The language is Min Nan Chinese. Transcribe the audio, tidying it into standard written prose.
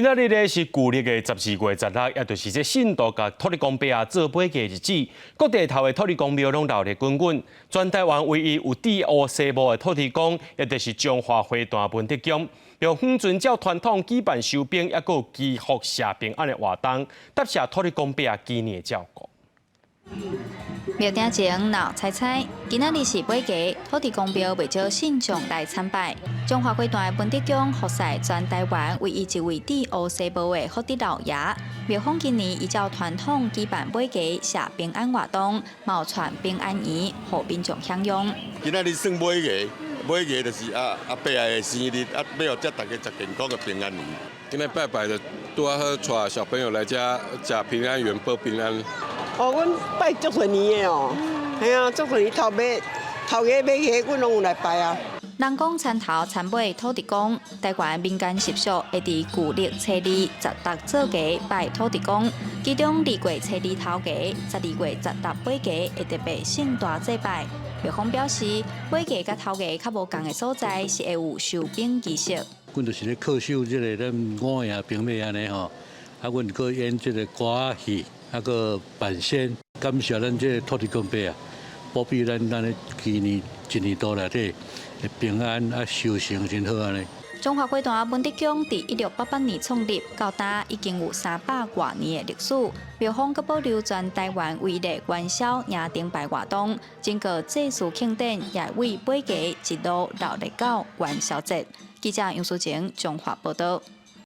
今仔日咧是舊曆的12月16，也就是這信徒共土地公伯仔做尾家日子。各地頭的土地公廟攏熱鬧滾滾。全台灣唯一有戴烏紗帽的土地公，也就是彰化花壇文德宮。廟方遵照傳統舉辦收兵，抑閣有祈福謝平安的活動，答謝土地公伯仔幾年的照顧。廟埕前鬧彩彩，今仔日是尾牙，土地公廟袂少信眾來參拜。彰化花壇的文德宮，服侍全台灣唯一一位戴烏紗帽的福德老爺。廟方今年依照傳統舉辦尾牙謝平安活動，嘛傳平安圓，予民眾享用。今仔日算尾牙，尾牙就是阿阿伯的生日，啊，欲予遮大家食健康的平安圓。今仔拜拜就拄仔好帶小朋友來遮食平安圓報平安。哦，阮拜足濟年的哦，嘿啊，足濟年頭尾頭家尾家，阮攏有來拜啊。人講田頭田尾土地公，台灣民間習俗會佇舊曆初二十六做雞拜土地公，其中二月初二頭家，12月16尾家會特別盛大祭拜。廟方表示，尾牙佮頭家較無仝的所在是會有收兵儀式。阮就是咧恪守這个咱五營兵馬按呢吼，啊，阮閣演這个歌仔戲，啊，閣扮仙，感謝咱這个土地公伯啊，保庇咱咱咧今年一年多內底平安啊，收成真好按呢。彰化花壇文德宮佇1688年創立，到今已經有三百外年的歷史。廟方閣保留全台灣唯一的元宵迎燈牌活動，整個祭祀慶典也會尾牙一路熱鬧到元宵節。記者楊淑晴彰化報道。